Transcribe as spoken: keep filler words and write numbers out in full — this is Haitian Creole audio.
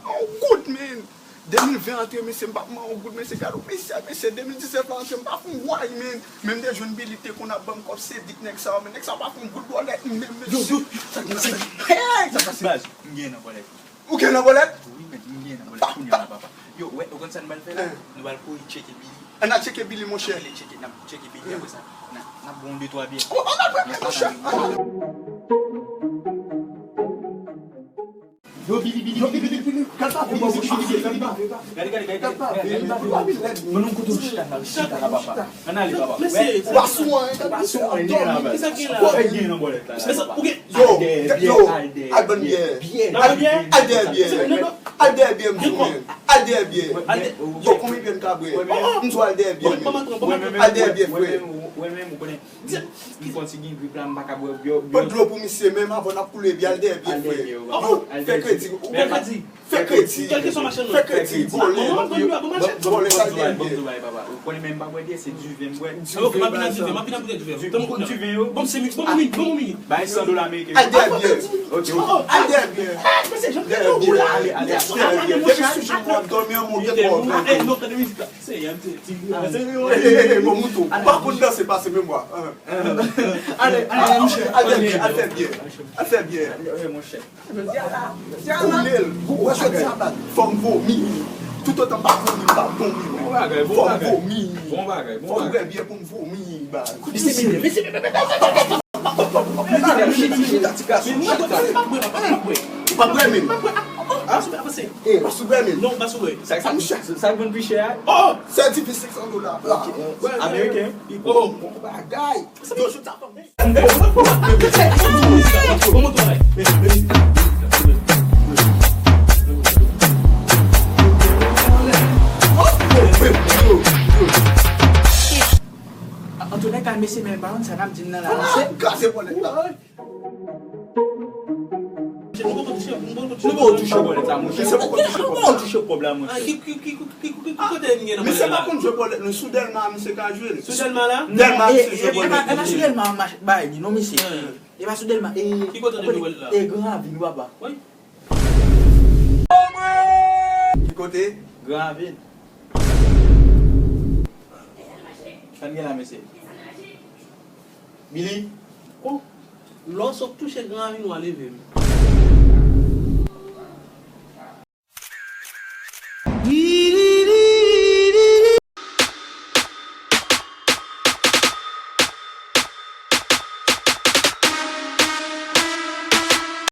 On goud, men. De mil ven antre, mesye, m p ap manyen on goud, mesye, gade yon mesye, mesye, de mil diznèf la antre, m pa fè on way, men. Men m te jwenn Billy te konn ap ban m kòb, se dik nèg sa yo, men nèg sa yo pa fè on goud bòlèt, menm, mesye. Yo, yo, sa k pase? Hey, sa k pase? Baz, m gen nan bòlèt. Ou gen nan bòlèt? Wi, men m gen nan bòlèt kounye a la, papa. Yo, wè, ou konn sa n pral fè la? Hein. Nou pral kouri tcheke Billy. Ann al tcheke Billy, monchè. N ap tcheke, n ap tcheke Billy, apre sa, n ap, n ap bon de twa byè. Oh, ann al, monchè. Yo, Billy, Billy, Billy, Billy, Billy. Gade pa vin, Billy, Billy, Billy. Gade, gade, gade, gade. Ban nou kote w chita la, chita la, papa. Ann ale, papa. Mesye, w ap sou an, hein, gade mesye. Sa k gen nan bòlèt la? Yo, yo, al ban byè. Al dèyè byè. Al dèyè byè, m di w, men. Al dèyè byè. Yo, konbyen byè n ka bwè? M di w al dèyè byè, men. Al dèyè byè, frè. Ou konnen, m santi gen grip la, m pa ka bwè byè. Pot dlo pou misye, menm avan n ap koule byè, al dèyè byè, frè. Fè kredi. Ou konn Fè kredi. Kèlkeswa machann nan. Fè kredi. Vòlè. Vòlè, al dèyè byè. Ou konnen menm pa bwè byè, se diven m bwè. Ok, m ap vin ak diven, m ap vin ak diven. Diven, diven yo. Bon, se mix, bon, bon, bon, bon. Bay san dola ameriken. Al dèyè byè. Ok, ok. Al dèyè byè. Dèyè byè. Dèyè byè. Depi sou jan w ap dòmi an, monte twò. Bon, mouton. Ou pa konn danse pase memwa. Ale, ale, monchè. Al dèyè byè, al fè byè. Al fè byè. Koule l. Wè sa k sa bat. Fò m vomi. Toutotan m pa vomi, m pa bon, men. Fò m vomi. Fò m bwè byè pou m vomi, baz. Chita, ti gason, chita. Ou pa bwè menm. Ou pa bwè menm. Sa k sa, sa k vann pi chè a? Oh! Sèl ti pi senk san dola. Ameriken. Oh, bon bagay. Yo, chita. Antoulèka, mesye, men pa konn sa n ap di n nan la, mesye. Kraze bòlèt la. Nou poko touche bòlèt la, monchè. Nou poko touche kòb la, monchè. Ki kote n gen nan bòlèt la? Misye pa konn jwe bòlèt, non. Sou Dèlma, misye ka jwe. Sou Dèlma la? Dèlma, misye jwe bòlèt. E pa sou Dèlma, bay li, non, mesye. E pa sou Dèlma, e, ki kote w te jwe bòlèt la? E Gran Ravin, papa. Wi. Ki kote? Gran Ravin. Sa n gen la, mesye? Billy? Bon, lè w sot touche Gran Ravin, w a leve m.